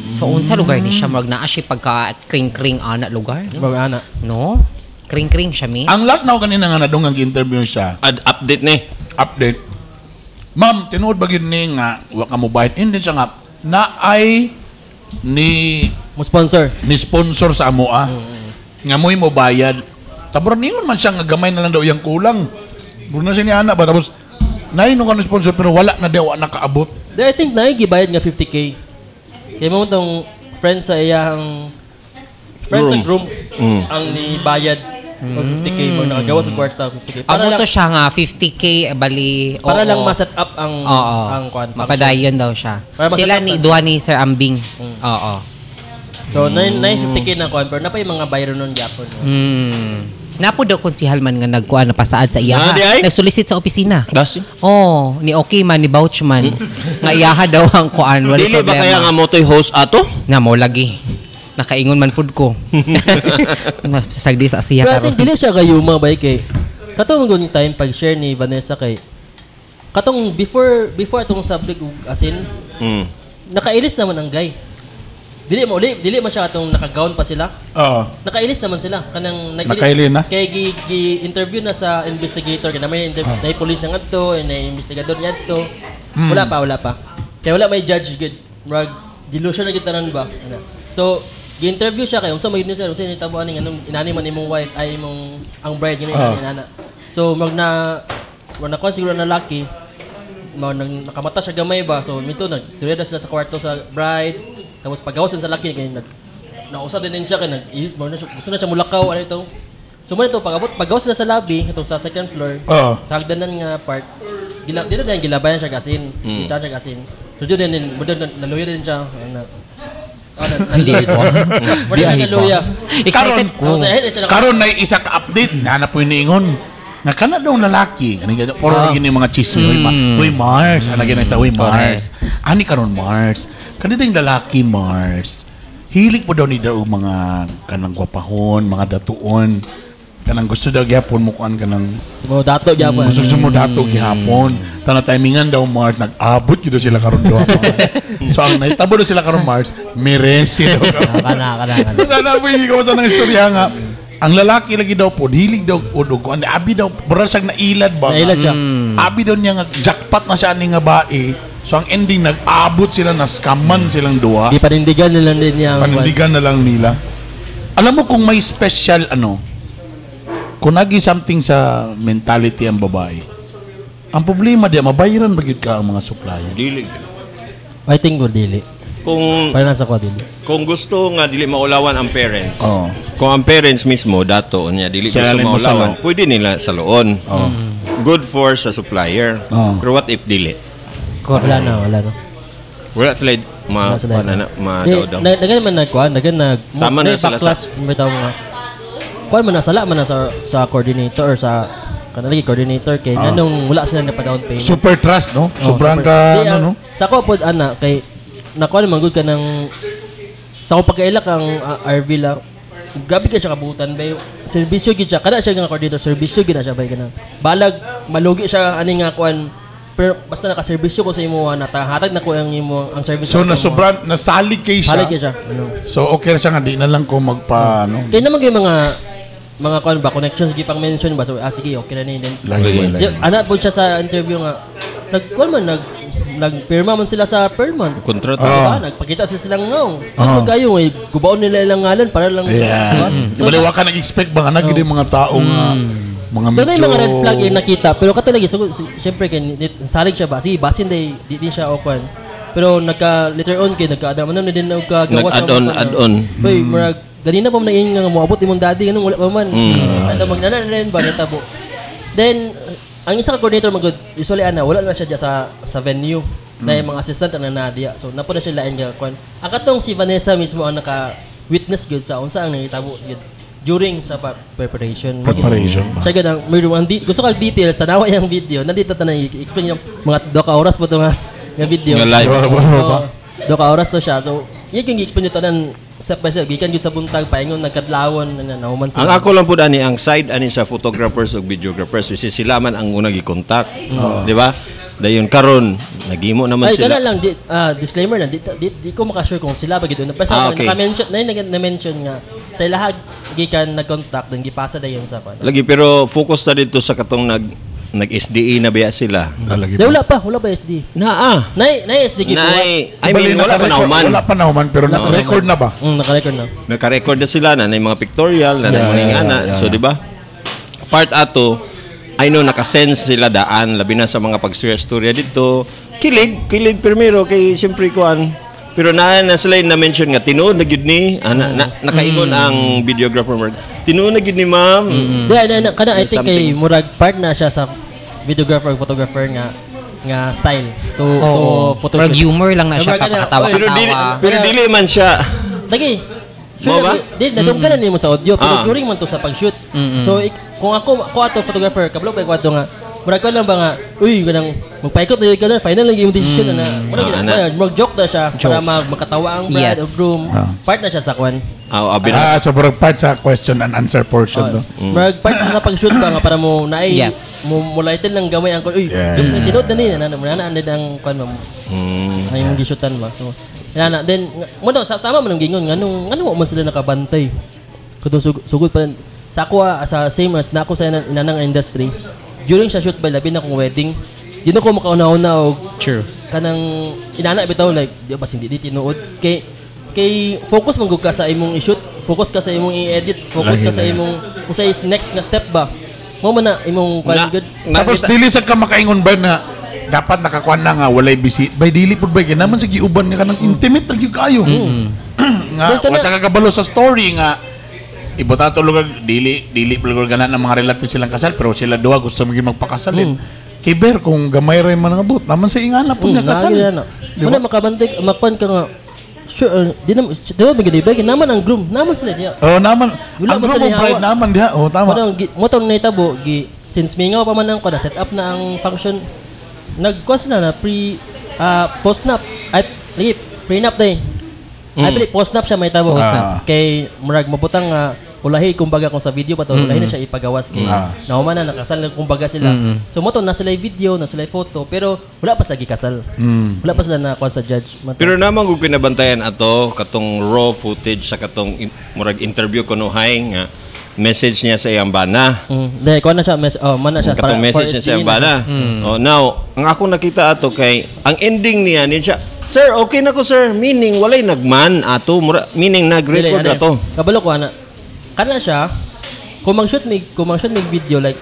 So unsa lugar ni siya murag naa siya pagka kring-kring ana lugar? Mga ana. No? Kring-kring siya mi. Ang last na ako kanina nga nadung ang interview siya. Ad update ni. Update. Ma'am, tinuod ba gyud ni nga wa ka mo bayad? Hindi siya nga na ay ni Mo sponsor. ni sponsor sa amo ah. Nga mo'y mo bayad. Tapos ningon man siya nga gamay na lang daw iyang kulang. Bro na siya ni ana ba tapos naay nung kano sponsor pero wala na daw wa nakaabot. There I think na gibayad nga 50K. Kay mo tong friend sa iyang friend sa groom ang nibayad og 50K mo nakagawa sa kwarta 50K. Para Amo lang to siya nga 50K bali. para oo. lang ma-set up ang Oo. ang kwan function. Mapadayon daw siya. Para ma-set Sila up ni na duha ni Sir Ambing. Oo. So 950K na kuan, pero napay mga bayro nun gyapon. Napo daw konsihal man nga nagkuan na pasaad sa Ah, iyaha. di ay? Nagsolicit sa opisina. Dasi. Oh, ni okay man ni vouch man nga iyaha daw ang kuan, wala Dili ba problema. kaya nga mo to'y host ato? Nga mo lagi. Nakaingon man pud ko. Sasagdi sa siya Pero I karon. think dili siya kayuma ba kay katong gun time pag share ni Vanessa kay katong before before atong subject ug asin nakailis naman ang guy. Dili mo uli, dili man siya atong nakagown pa sila. Oo. Nakailis naman sila kanang Nakailin na? Kay gi, gi interview na sa investigator kay na may na police na ngadto, na investigador niadto. Wala pa, wala pa. Kay wala may judge gud. Murag delusion na gyud tanan ba. Ana. So gi-interview siya kay unsa may yun sir, unsa nitabo ani nganong inani man imong wife ay imong ang bride gani Ah. inani inana. So murag na murag na siguro na lucky mao nang nakamata siya gamay ba, so mito nag-istorya na sila sa kwarto sa bride, tapos pagawas din sa laki kay nag nausap din din siya kay nag mo na siya, gusto na siya mulakaw ano ito. So mo ito pagabot pagawas sila sa lobby itong sa second floor, Oo. sa hagdanan nga part, gila dito din gilabayan siya gasin, mm. siya gasin. So dito din mo din naluya din siya ana. Ano, Hindi ko. Mo din naluya. Excited ko. Tapos, eh, siya Karon na isa ka update na na po iniingon. Nga kana daw lalaki. Ani ganyan, puro ah. Gini mga chisme. Uy, uy Mars, ana gini sa uy Mars. Ani karon Mars. Kani ding lalaki Mars. Hilig po daw ni daw og mga kanang gwapahon, mga datuon. Kanang gusto daw gyapon mo kuan kanang Mo dato gyapon. gusto gusto mo dato gihapon. Tana timingan daw Mars nag-abot gyud daw sila karon duha. So ang nahitabo daw sila karon Mars, meresi daw karon. Kana kana kana. Wala po, hindi ko sa nang istorya nga. Ang lalaki lagi daw po, hilig daw po, og kuan, abi daw, mura siyang nailad ba? Nailad siya. Abi daw niya nga, jackpot na siya ani nga bae. So ang ending, nag-abot sila, na-scamman silang duha. Di panindigan nila din niya. ang- Panindigan na lang nila. Alam mo kung may special ano, kung nagi something sa mentality ang babae, ang problema di, mabayaran ba gyud ka ang mga supplier? Dili. I think mo dili. Kung Para nasa ko dili. kung gusto nga dili maulawan ang parents. Oo. Kung ang parents mismo dato niya dili Sila gusto rin mo maulawan, salo. pwede nila saloon. Good for sa supplier. Oo. Pero what if dili? Wala na, wala na. Wala sila ma Wala sila. kuan na ma Di, daw daw. na, dagan man nagkuan, dagan nag Tama na may sila backlash bitaw nga. Kuan man na sala man na sa coordinator or sa kanang lagi coordinator kay nganong wala sila napa down payment. Super trust, no? Oh, Sobrang super. ka, Di, ano, no? Sa ako pod ana kay nakuan man gud ka ng sa akong pagkaila kang RV lang. Grabe ka siya kabutan bay. Serbisyo gid siya. Kada siya nga coordinator, serbisyo gid na siya bay kanang. Balag malugi siya ani nga kuan, pero basta nakaserbisyo ko sa imo natahatag na ko ang imo ang service So na na sa imo. sobrang nasalig kay siya. Salig kay siya. Ano. So okay ra siya nga di na lang ko magpa ano. Kaya naman kayo mga mga kuan ba connections gipang mention ba, so ah sige okay na ni then Lagi Lagi. Di, ana po siya sa interview nga nagkuan man nagpirma man sila sa per month. Kontrata. Diba? Ah. Nagpakita sila silang no. So Ah. pag kayo eh, gubaon nila ilang ngalan para lang Yeah. diba? So, Baliwa ka nag-expect ba nga nagid yung mga tao nga mga Doon na yung mga red flag yung nakita. Pero kato lagi, so, siyempre, kay, salig siya ba? Sige, basin day, di din siya okuan. Pero nagka, later on, kay, nagka, ano na din nagkagawas. Nag-add-on, add-on. Uy, murag, ganina pa man naging nga moabot imong daddy, ganun, wala pa man. Ano, magnana na rin ba, nitabo. Then, ang isa ka coordinator magod, usually ana, wala na siya dyan sa venue na yung mga assistant ang nanadiya. So, napo na siya lain ka kuan. Ang katong si Vanessa mismo ang naka witness gyud sa unsa ang nangitabo gyud during sa preparation. Preparation ba? Siya gyud ang mayroon ang gusto kag details tanawa yung video. Nandito tanan i-explain yung mga do ka oras po to nga nga video. Nga live. Oo, do ka oras to siya. So, yun yung gi-explain nyo tanan step by step. Gikan gyud sa buntag paingon nagkadlawon na nahuman sila. Ang ako lang po ani ang side ani sa photographers ug videographers which is sila man ang unang gi-contact. Di ba? Dayon karon naghimo naman Ay, sila. kana lang di, disclaimer lang di ko makasure kung sila ba gid una. Basta Ah, okay. naka-mention na na-mention nga sa ilahag gikan nag-contact then gipasa dayon sa pan. Lagi pero focus na dito sa katong nag SDE na biya sila. Lagi Di, wala pa SD. Naa. Nay nay SD gibuhat. Nay, I mean wala pa nahuman. Wala pa nahuman pero naka-record na ba? Naka-record na. Naka-record na sila na mga pictorial, na Yeah, mga yeah, ingana. yeah, So yeah. di ba? Part ato I know naka-sense sila daan labi na sa mga pag-storya dito. Kilig, kilig primero kay siyempre kuan. Pero naa na sila yung na-mention nga tinuod na gyud ni ana na, nakaingon ang videographer Mark. Tinuod na gyud ni ma'am. Di, na, kana I There's think kay something. murag part na siya sa videographer or photographer nga nga style to Oo. to photoshoot. Murag humor lang na siya, Murag kana, papakatawa oy, Pero dili Tawa. pero dili man siya. Lagi, Sure Mo ba? na, di, nadungganan nimo sa audio, pero Ah. during man to sa pag-shoot. So, kung ako, ko ato photographer, kabalo pa ko ato nga, murag ko lang ba nga, uy, ganang, magpaikot na yun ka na, final lang yung decision na, murag, Ah, ana. murag joke na siya, para makatawa ang bride Yes. o groom. Part na siya sa kwan. Ah, abi na. Ah, so murag part sa question and answer portion to. Murag part sa pag-shoot ba nga para mo naay mo lighten lang gamay ang kwan. Uy, yeah. Tinuod na ni na na na na ang kwan mo. Ay imong gishootan ba. So, na then mo daw sa tama man ang gingon nganong ngano man sila nakabantay. Kuto sugod pa sa ako ah, sa same as na ako sa inanang industry. During sa shoot by labi na kong wedding, di na ko makauna-una og True. Kanang inana bitaw like di ba hindi di tinuod kay kay focus man gud ka sa imong i-shoot, focus ka sa imong i-edit, focus Lagi, ka sa lagi. imong kung sa is next nga step ba. Mo man na imong kwan gud. Tapos dili sa ka makaingon ba na dapat nakakuan na nga walay bisi. Bay dili pud bay kay naman sa giuban nga kanang intimate ra gyud kaayo. Nga Doon ka wa na- sa kakabalo sa story nga ibuta to lugar dili dili lugar ganan ng mga relatives silang kasal pero sila duha gusto maging magpakasal din. Kay ber kung gamay ra man ang abot naman sa ingana pud nga kasal. Naagi na. Di Mo ba? na makabantay makuan ka nga sure di na di ba maganda ba naman ang groom naman sila diya. Oh naman Wala ang man groom sila o bride hawa. naman diha. Oh Mo tama. daw mo tong nahitabo gi since mingaw pa man ang kuan set up na ang function nagkuan sila na pre post nap ay lagi prenup day. Ay pre post nap siya may tabo. Post-nap. Kay murag mabutang nga ulahi kumbaga kung sa video pa to ulahi na siya ipagawas kay nahuman na nakasal na kumbaga sila. So mo to na sila video, na sila photo pero wala pa sila gikasal. Wala pa sila na kuan sa judge. Mato. Pero naman kung pinabantayan ato katong raw footage sa katong murag interview kunuhay nga message niya sa iyang bana. Dahil kuan na siya oh, man na siya Katong message for niya sa iyang SDA na bana. Oh, now, ang ako nakita ato kay ang ending niya ni siya, "Sir, okay na ko sir." Meaning walay nagman ato, meaning nag-record Dili, ano, ato. Kabalo ko ana. Kana siya kung mag-shoot mig video like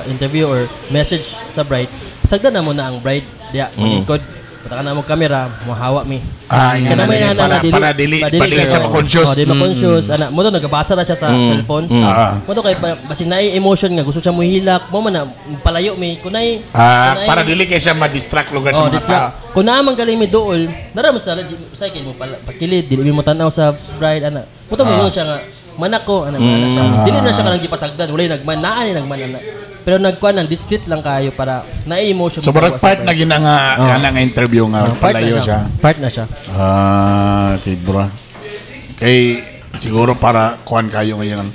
interview or message sa bride, pasagdan na mo na ang bride diya malingkod. Punta ka na mo kamera, mohawa mi. Ah, nga Kana na, may dili. ana nga Para dili para dili siya ma-conscious. Oh, dili ma-conscious. Ana, mo to nagabasa na siya sa cellphone. Ah. Mo to kay basin naay emotion nga gusto siya mohilak, mo man na palayo mi kunay Ah, para dili kay siya ma-distract lugar sa Oh, mga this na. tao. Kung naa man galing mi duol, nara man sa sa kay mo pala pakilid, dili mi mo tan-aw sa bride ana. Puto mo siya nga manak ko ana mana siya. Dili na siya kanang gipasagdan, walay nagman naa ni nagman ana. Pero nagkuan nang discreet lang kayo para na-emotion. So murag part na gina nga ana nga interview nga part na palayo siya. Part na siya. Ah, kay bro. Kay siguro para kuan kayo ngayon.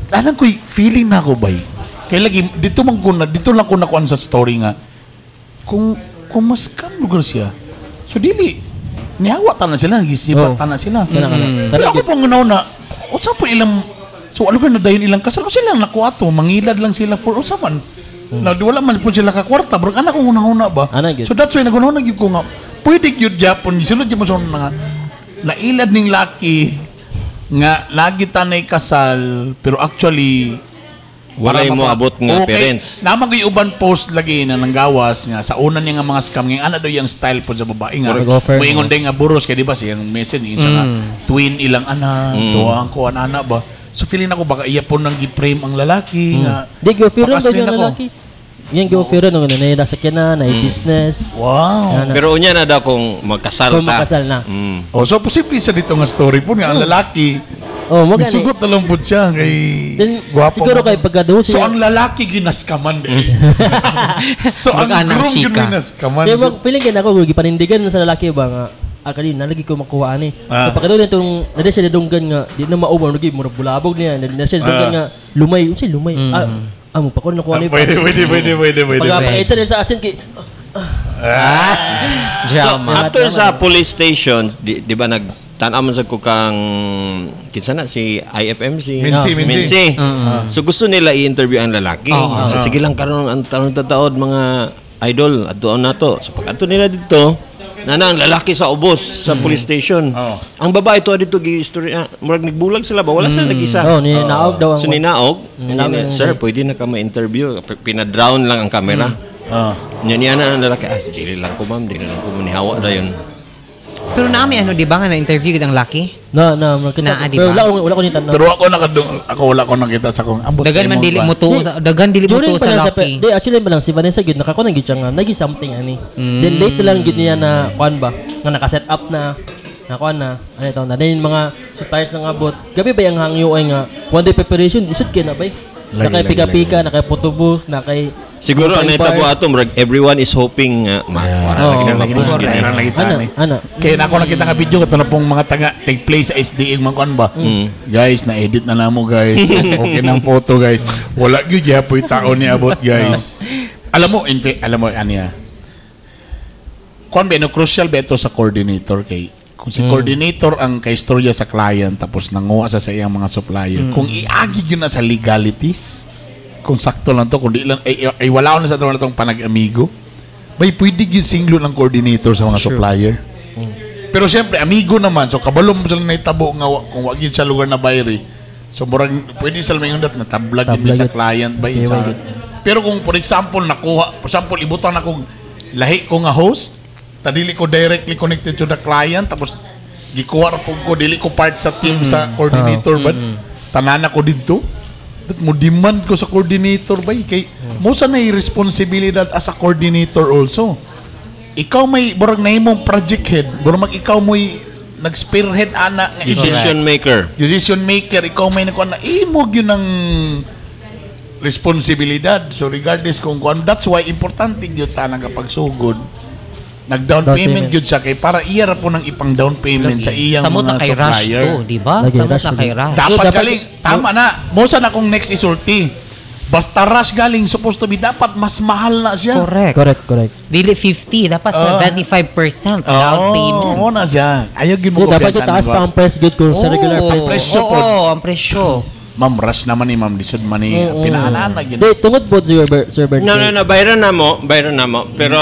Alam ko feeling na ako bay. Kay lagi dito man ko na dito lang ko nakuan sa story nga kung mas scam lugar siya. So dili nihawa ta na sila, gisibat Oh. ta na sila. Kana kana. Pero ako pong una, usa po ilang so ano ka na dayon ilang kasal o sila nakuha to, mangilad lang sila for usa man. Na di wala man po sila kakwarta, bro. Anak ko una-una ba? Ana, gyud. So that's why nagunahuna gyud ko nga pwede gyud gyapon gisulod gyud mo sa una nga nailad ning laki nga lagi tanay kasal pero actually Walay para mo abot nga Okay, parents. Naman kay uban post lagi na nanggawas nga sa una niya nga mga scam nga ana daw yung style po sa babae nga. Mag-offer. Moingon day nga buros kay di ba siyang message niya nga twin ilang ana, duha ang kuan ana ba. So feeling ako baka iya po nang gi-frame ang lalaki nga. Di go fearon daw pakaslin yung ako. lalaki. Yan go fearon nga na nasakyan na, na business. Wow. Ana. Pero unya na daw kung magkasal Kung ta. magkasal na. Oh, so posible sa dito nga story po nga ang lalaki Oh, mo gani. Misugot na lang po siya kay Then, gwapo siguro man. kay pagkaduho So siya- ang lalaki ginaskaman din. So ang Mag-anang groom yun chika. ginaskaman. Pero mag feeling kay nako gipanindigan sa lalaki ba nga ah kani nalagi ko makuha ani. Ah. So pagkadto nitong nadi siya nadunggan nga di na mauban lagi murag bulabog niya nadi na siya nadunggan nga lumay unsay lumay ah ah mo pa ko nakuha Ah, ni pwede, pwede, pwede, pwede, pwede. Pag pag din sa asin kay So, Drama. after sa police station, di ba nag tan-aw man sa ko kang kinsa na si IFM si Minsi, Minsi. Minsi. So gusto nila i-interview ang lalaki. So, sige lang karon ang tanong tataod mga idol adtuon nato. So pag adto nila dito, nana ang lalaki sa ubos sa police station. Oo. Ang babae to dito gi story ah, murag nagbulag sila ba wala sila nag-isa. Oh, ni naog daw ang So ninaog, Ninaog niya, ang- sir, pwede na ka ma-interview. Pinadrown lang ang camera. Ah. Nya niya na ang lalaki, ah, dili lang ko ma'am, dili lang ko manihawa na yun. Pero naami ano, di ba nga na-interview gid ang laki? Na na murag kita. Naa, di Pero ba? wala ko ni tan-aw. Pero ako nakadung ako wala ko nakita sa kong ambot Dagan sa man imong dili ba? mo tuo sa dagan dili mo During tuo pa sa lang sa laki. di actually pa lang si Vanessa gyud nakakuha na gyud siya nga nagi something ani. Then late na lang gyud niya na kuan ba nga naka-set up na Nakuha na, ano ito, na din mga suppliers na ngabot. Gabi ba yung hangyo ay nga, one day preparation, isod kay na ba? Lagi, Nakay lagi, pika-pika, lagi. nakay photo booth, nakay Siguro ang bar. nahitabo ato murag everyone is hoping nga Yeah. ma Oo. lagi na Lagi ma-push na gid lagi na lagi Ana, tani. ana. Kaya na ako nakita nga video kato na pong mga taga take place sa SDA mga kuan ba. Guys, na-edit na namo guys. Okay ng photo guys. Wala gyud yapoy tao ni abot guys. Alam mo, in fact, alam mo aniya. Kuan ba no crucial ba ito sa coordinator kay kung si coordinator ang kay istorya sa client tapos nanguha sa iyang mga supplier. Kung iagi gyud na sa legalities, kung sakto lang to, kung di lang ay, ay wala na sa ato na tong panag-amigo. Bay pwede gyud singlo ng coordinator sa mga supplier. Pero siyempre, amigo naman. So, kabalo mo sila naitabo nga kung wag yun sa lugar na bayri. So, murag, pwede sila may dat natablag yun Tablag sa yun. client ba Okay, sa, wag yun. pero kung for example, nakuha, for example, ibutang na kung lahi ko nga host, tadili ko directly connected to the client, tapos gikuha ra pud ko, dili ko part sa team sa coordinator ba? Tanan ko didto. That mo demand ko sa coordinator ba? Kay mo sa nay responsibilidad as a coordinator also ikaw may burag na imong project head, burag mag ikaw mo'y nag-spearhead ana nga event. Decision maker. Decision maker, ikaw may nakuha na imo gyud ang responsibilidad. So regardless kung kuan, that's why importante gyud ta nga pagsugod. Nag down Down payment payment. gyud siya kay para iya ra po nang ipang down payment sa iyang Samot mga na kay rush supplier. to, di ba? Lagi, Samot rush na to. kay rush. Dapat So, dapat- galing, tama na. Mo sa na akong next isulti. Basta rush galing supposed to be dapat mas mahal na siya. Correct. Correct, correct. Dili 50, dapat 75% down Oo, payment. mo na siya. Ayaw gyud mo Di, dapat kumpiyansa yung taas ni ba? pa ang price good kung sa regular Oo. price. Presyo Oo, po. ang presyo. Ma'am, rush naman ni ma'am. Lisod man ni. Pinaalaan na yun. Di, tungod po, Sir Bert. Sir Bert. No, no, no, bayran na mo, bayran na mo. Pero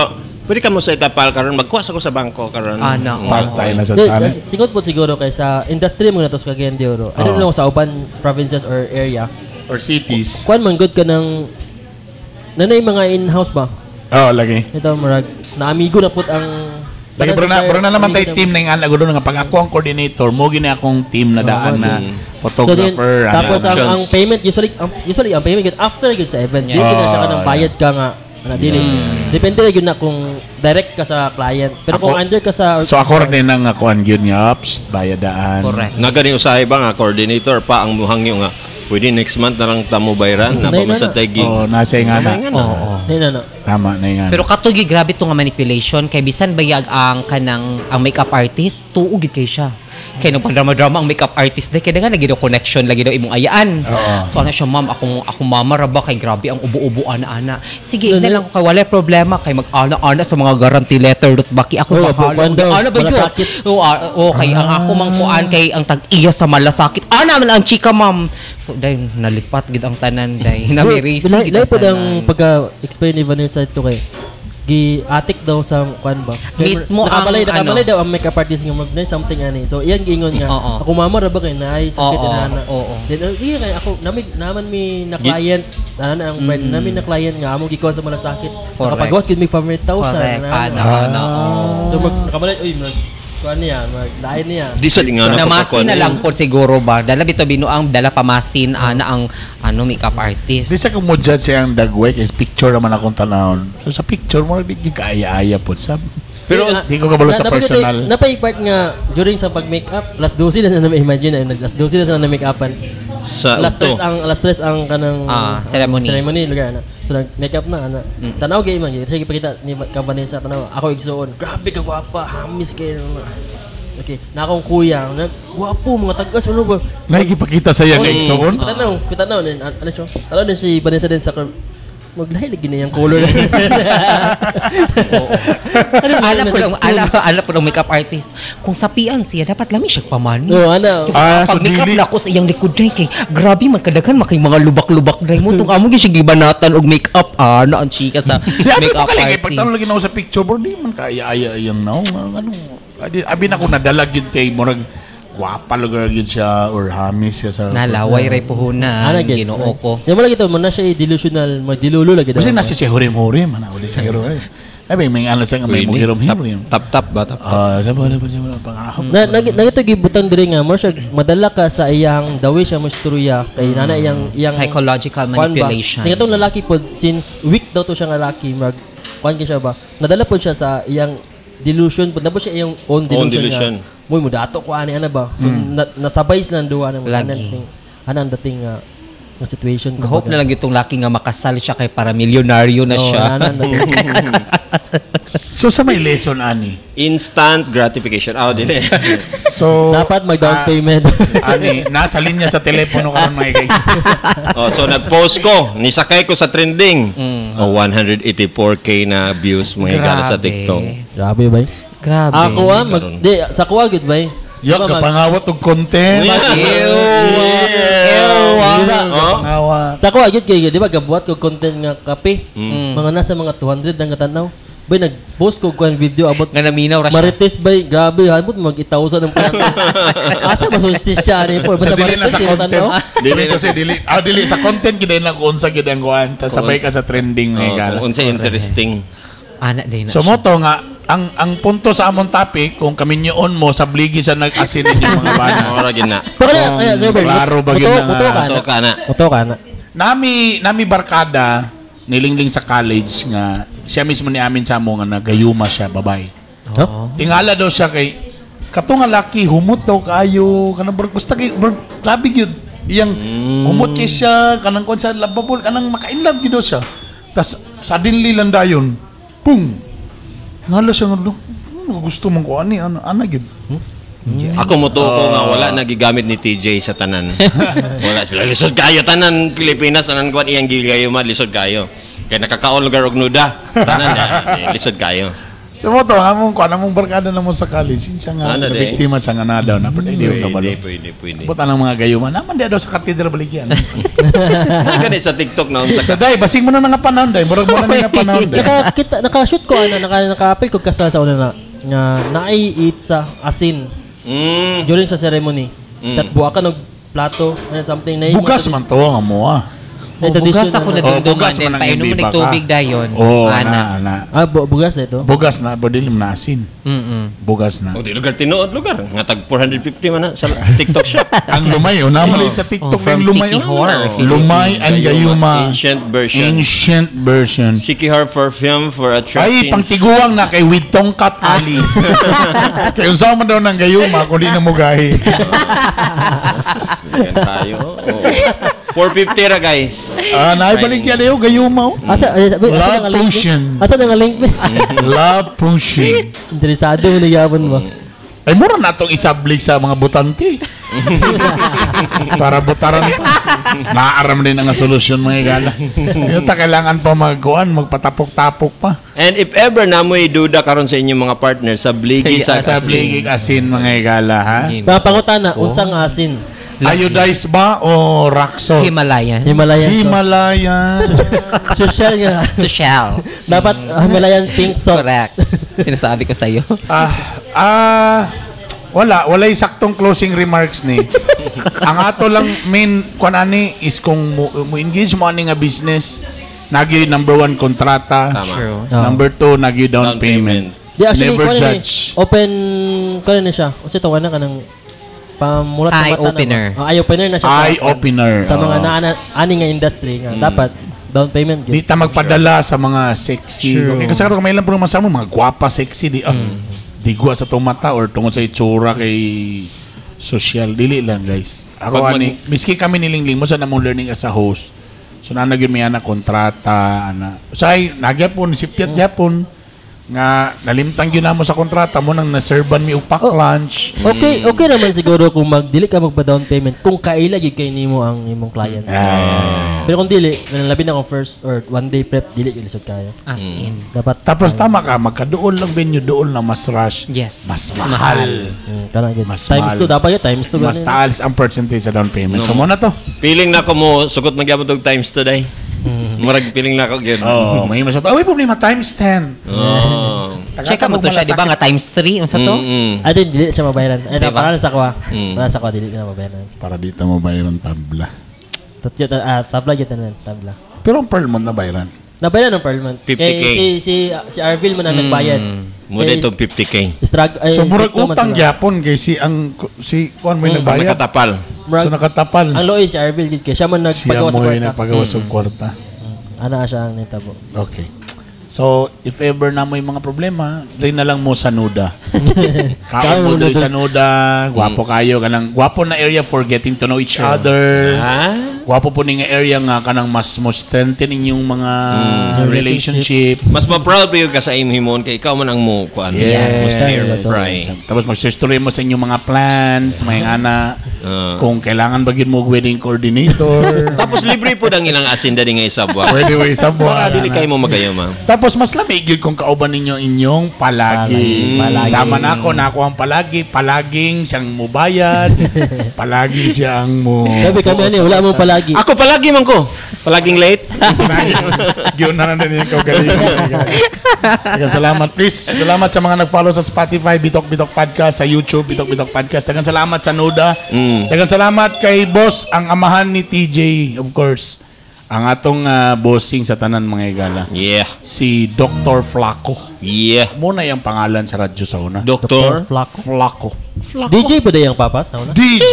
pwede ka mo sa itapal karon, magkuha sa ko sa bangko karon. Ah, no. Patay na sa Di, tali. tas- tingod po siguro kay sa industry mo na to sa Cagayan de Oro. I don't Oo. know sa uban provinces or area. Or cities. Kuan man good ka ng nanay mga in-house ba? Oo, lagi. Ito murag na amigo na put ang Lagi, bro na, bro na naman tayo amigo team na yung anak ko doon. Nga pag ako ang coordinator, mo gini akong team na daan na So then, photographer. ano. tapos ang Options. payment usually ang payment gud after gud sa event. Dili na siya kanang bayad ka nga ana dili. Depende ra gyud na kung direct ka sa client. Pero kung Ako- under ka sa So ako rin ang akuan yun nga, ups, bayadaan. Correct. Nagani usahay ba nga coordinator pa ang muhangyo nga pwede next month na lang tamo bayran na Nay, pa man sa na, na. tay gig. Oo, nasa yung anak. Oo. Di na na. Tama na yung anak. Pero katugi grabe to nga manipulation kay bisan bayag ang kanang ang makeup artist tuog gid kay siya. Kay nung drama-drama ang makeup artist day kay nga lagi daw connection lagi daw imong ayaan. Oo. So ana siya ma'am akong akong mama ra ba kay grabe ang ubo-ubo ana ana. Sige ina lang ko kay wala problema kay mag-ana-ana sa mga guarantee letter dot baki ako Oo, bahala. bukuan daw, Ana ba jud? malasakit. Oo, oo, kay ang ako mang kuan kay ang tag-iya sa malasakit. Ana man ang chika ma'am. So day nalipat gid ang tanan day. Namirisi Lahi gid lahi po ang ang tanan. pagka-explain ni Vanessa ito kay gi-atik daw sa kuan ba. Kay Mismo ang nakabalay, nakabalay ano. daw ang makeup artist nga mag something ani. So iyang giingon nga Oo. ako mama ra ba kay naay sakit Oo, na ana. oo. Then iya kay ako nami naman mi na client ana ang friend namin na client nga amo gikuan sa malasakit. Mm. Correct. Nakapagawas gid mig 500,000 Correct. na. Ana, ana, oo. So mag nakabalay uy mag kuan niya mag lain niya. Di sa nga na Namasin na lang po siguro ba? Dala bito binuang dala pamasin ana ang ano makeup artist. Di siya kung mo judge siya ang dagway kay picture naman akong tanawon. So sa picture mo di gyud kaaya-aya po sab. Pero di ko kabalo sa personal. Napay part nga during sa pag-makeup, alas 12 na sa na imagine na alas 12 na sa na make-upan. Sa Alas udto. 3 ang alas 3 ang kanang Ceremony. Ceremony lugar na. So nag makeup na ana. Tanaw gay man gyud. Sige pakita ni Ka Vanessa tanaw. Ako igsuon. Grabe ka gwapa, hamis kay. Okay, na akong kuya, na gwapo mga tagas ano ba? Nakikipakita sa iya Oy, kay igsuon. Tanaw, tanaw din ano siya? Tanaw din si Vanessa din sa maglahi lagi na yung color. Oo. Ala po lang, ala po lang makeup artist. Kung sapian siya dapat lami siya pamani. No, ano. Ah, so Pag makeup dili- na ko sa iyang likod day kay grabe man kadaghan makay mga lubak-lubak day mo tung amo gyud siya gibanatan og makeup ana ang chika sa Di abi mo makeup kaling kay pagtanong artist. lagi na ako sa picture bro, di man kaaya-aya iyang now. Ano, abi na ko nadala gyud kay murag gwapa lugar gyud siya or hamis siya sa Nalaway ray puhunan Ana gid. Ginoo ko. Yung lagi to mo na siya delusional, magdilulo lagi daw. Kasi nasa siya hurim-hurim, ana uli sa hero. Abi may ano siya nga may mughirom-hirim. Tap tap ba tap. Ah, sabi sabi sabi pangarap. Na nagito gibutang diri nga mo siya madala ka sa iyang dawi siya mostruya kay nana iyang iyang Psychological kuan ba? manipulation. Ning itong lalaki pod since weak daw to siya nga lalaki mag kuan kay siya ba. Nadala pod siya sa iyang delusion pud na po siya iyang own delusion. Delusion. Nga, "Moy mo dato ko ani ana ba." So nasabay sila ang duha na mo Lagi. Anang dating nga nga situation. Hope na lang itong laki nga makasal siya kay para milyonaryo na Oo, siya. ana, ana. So sa may lesson ani. Instant gratification. Ah, dili. So Dapat mag down payment. Ani nasa linya sa telepono karon, mga guys. Oh, so nag-post ko, nisakay ko sa trending. Oh, 184K na views, mga higala, sa Grabe. TikTok. Grabe bay. Grabe. Ako mag di sa kuha gud bay. Yo, Di ba, kapangawat og content. Ew! Di ba? Oh? Kapangawat. Sa kuha gud kay di ba gabuhat ko content nga kape. Mga nasa mga 200 ang katanaw. Bay nag-post ko kuan video about Nga naminaw ra siya. Marites bay, grabe hanbot mag 1,000 ang panahon. Asa ba solstice siya ani po? Sa Basta dili na Marites sa di mo content. tanaw. Dili kasi dili. Ah, dili sa content gid lang kung unsa gid ang kuan. Tas sabay ka sa trending, mga Oh, higala. kung unsa interesting. Ana day na. So siya. mo to nga ang punto sa among topic kung kaminyoon mo sa bligi sa nag-asin ninyong mga bana. Ora gid na. Pero kaya, kaya, Sir Bern, Klaro ba yun na muto nga? ka na. Muto ka na. Muto ka na. Nami barkada nilingling sa college nga siya mismo ni amin sa amo nga nagayuma siya, babay. Huh? Tingala daw siya kay kato nga laki humot daw kaayo kanang basta kay grabe gyud iyang humot kay siya kanang kon sa lababol kanang maka-inlove gyud daw siya. Tas suddenly lang dayon, pung. Tingala siya nga, "Gusto man ko ani ano ana gyud." Ako mo ko nga wala na gigamit ni TJ sa tanan. Wala sila lisod kayo tanan Pilipinas tanan kuan iyang gigayuma lisod kayo. Kay nakakaon lugar og nuda. Tanan na eh, lisod kayo. So mo to, among kuan among barkada na mo sa college, yun siya nga Ano, na di? biktima siya nga na daw na pero di ko kabalo. Pwede, pwede, pwede. Buta ng mga gayuma naman di daw sa katedral baligyan. Ay, gani sa TikTok na unsa Sa ka. day basing mo na nga panahon day, murag mo na nga panahon day. Naka kita naka-shoot ko ana naka-apil ko kasal sa una na nga naay eat sa asin during sa ceremony. Tatbuha ka og plato and something na Bugas man to nga mo ah. Oh, bugas ako na Oh, dundungan bugas din. man ang Painom mo ibiba ng ka. tubig dayon. Oh, ana Ana. ana. Ah, bugas na ito. Bugas na, bo dili mo na asin. Bugas na. Oh, di lugar tinuod lugar. Nga tag 450 man na sa TikTok shop. Ang lumay, oh, naman sa TikTok Oh, from ang lumay. Sikihor, Oh. Philippines. Lumay and gayuma. Ancient version. Ancient version. Sikihor perfume for attracting. Ay, pangtiguang na kay with tongkat ali. Kay unsa man daw ng gayuma kung di na mo gahi. Yan tayo. Oo. 450 ra, guys. Ah, naibalik yan dayo gayuma. Oh. Asa ay, sabi, asa Love na nga link? potion. Asa na nga link? Love potion. Interesado mo na yapon ba? Ay, mura na itong isablig sa mga butante. Para butaran pa. Naaram din ang solusyon, mga igala. Yun ta, kailangan pa magkuan, magpatapok-tapok pa. And if ever na mo'y duda karon sa inyong mga partner sa bligi sa Sa bligig asin, mga igala, ha? Mga pangutana, unsang asin? Iodized ba o rock salt? Himalayan. Himalayan salt. Himalayan. Social nga. Social. Dapat Himalayan pink salt. Correct. Sinasabi ko sa'yo. Ah, ah, walay saktong closing remarks ni. Ang ato lang main kuan ani is kung mo engage mo ani nga business, nagyoy number one kontrata. Tama. True. Oo. Number two, nagyoy down, Down payment. payment. Di actually Never kuan ni, judge. open kuan ni siya. Unsa tawag na kanang pamulat sa Eye mata na ba? opener. Ah, eye opener na siya sa Eye opener. sa mga Oo. na, ani nga industry nga dapat down payment Di gyud. ta magpadala sa mga sexy. True. Kung kasi karon may ilang po sa mga gwapa sexy di digwa sa tong mata or tungod sa itsura kay social dili lang, guys. Ako Pag ani miski kami nilingling mo sa namong learning as a host. So na nagyud may ana kontrata ana. Usay nagyapon si Piat yapon nga nalimtang gyud namo sa kontrata mo nang naserban mi og pack Oh. lunch. Okay, okay naman siguro kung magdili ka magpa down payment kung kaila gyud kay nimo ang imong client. Ah. Pero kung dili, labi na kung first or one day prep dili gyud lisod kayo. As in. Dapat Tapos tama ka, magkaduol lang venue, dool na mas rush. Yes. Mas mahal. Kana gyud. Mas Times mahal. 2 dapat yun, times 2 Mas taas ang percentage sa down payment. So mo na to. Feeling na ko mo sugot magyapon og times today. Murag feeling na ko gyud. Oo, may mas to. Oh, may problema times 10. Oh. Check mo to siya, di ba? Nga times 3. Unsa to? Mm. Ay, dili siya mabayaran. Ay, Diba? para sa kuha. Para sa kuha, dili na mabayaran. Para dito mo bayaran tabla. Tatyo, tabla gyud tanan, tabla. Pero ang per month na bayaran. Nabayaran ng per month. 50K. Kay si Arvil man ang nagbayad. Mo Kay dito 50K. Struggle, ay, So murag stricto man utang sila. gyapon kay si ang si kuan may nagbayad. Nakatapal. Murag- So nakatapal. Ang looy si Arvil gid kay siya man Siya nagpagawa sa mo kwarta. nagpagawa sa kwarta. Ana siya ang nitabo. Okay. So, if ever na mo yung mga problema, diri na lang mo sa Nuda. Kaon mo diri sa Nuda, gwapo kayo kanang gwapo na area for getting to know each other. Ah? Gwapo po ni nga area nga kanang mas mo strengthen inyong mga relationship. Mas ma-proud pa yun ka sa imong himon kay ikaw man ang mo kuan. Yes. Mo stir fry. Tapos magsistory mo sa inyong mga plans, mga ana, kung kailangan ba gyud mo og wedding coordinator. Tapos libre po ang ilang asin dali nga isabwa. Pwede mo isabwa. Baka dili kayo mo magayo, ma'am. Tapos mas lamig yun kung kauban ninyo inyong palagi. Palagi. Sama na ako ang palagi. Palaging siyang mubayad. Palagi siyang mo... Sabi kami ani, wala mo palagi. Ako palagi man ko. Palaging late. Yun na lang din ikaw galing. Daghang salamat. Please, salamat sa mga nag-follow sa Spotify, Bitok Bitok Podcast, sa YouTube, Bitok Bitok Podcast. Daghang salamat sa Nuda. Daghang salamat kay Boss, ang amahan ni TJ, of course. Ang atong bossing sa tanan mga igala. Yeah. Si Dr. Flaco. Yeah. Muna yung pangalan sa radyo sa una. Doktor. Flaco. Flaco. DJ po dayang papa sa una. DJ.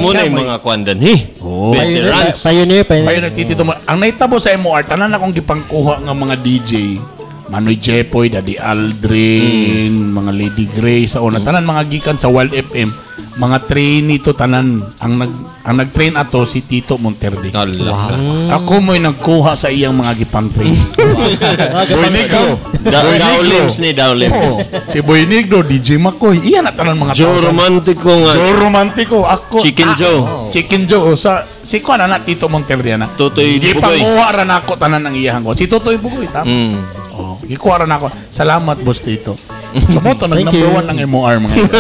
Muna yung mga kuan dan. Oh. Veterans. Pioneer, pioneer. Pioneer Tito mo. Ang naitabo sa MOR, tanan akong gipangkuha nga mga DJ. Manoy Jepoy, Daddy Aldrin, mga Lady Grace sa una. Tanan mga gikan sa Wild FM. Mga trainee to tanan. Ang nag-train ato si Tito Monterde. Allah ka. Ako mo'y nagkuha sa iyang mga gipang-train. Boy Negro. Boy Daw Negro. limbs ni daw limbs. Oo. Si Boy Negro, DJ Makoy. Iyan na tanan mga Joe tao sa- Romantico nga. Joe Romantico. Ako. Chicken Joe. Chicken Joe. Oh, sa, si Kuan na Tito Monterde na. Totoy Bugoy. Gipanguha ra nako tanan ang iyahang ko. Si Totoy Bugoy, tama. Oh, gikuha ra nako. Salamat, boss Tito. So mo to nag Thank number you. one ng MOR mga ito.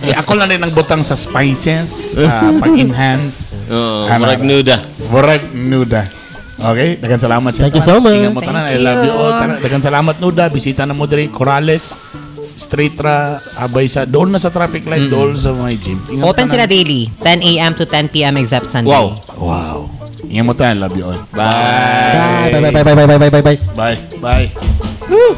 Eh, ako lang din ang butang sa spices, sa pag-enhance. Oo, Ano, murag ano. nuda. Murag nuda. Okay, daghang salamat sa Thank you so much. Ingat mo tanan. I love you all. Tanan. Daghang salamat nuda. Bisita na mo diri Corrales. Straight ra abay sa doon na sa traffic light doon sa mga gym. Ingat mo Open tanan. sila daily, 10 a.m. to 10 p.m. except Sunday. Wow. Wow. Ingat mo tanan. I love you all. Bye. Bye bye bye bye bye bye bye bye. Bye. Bye. Woo.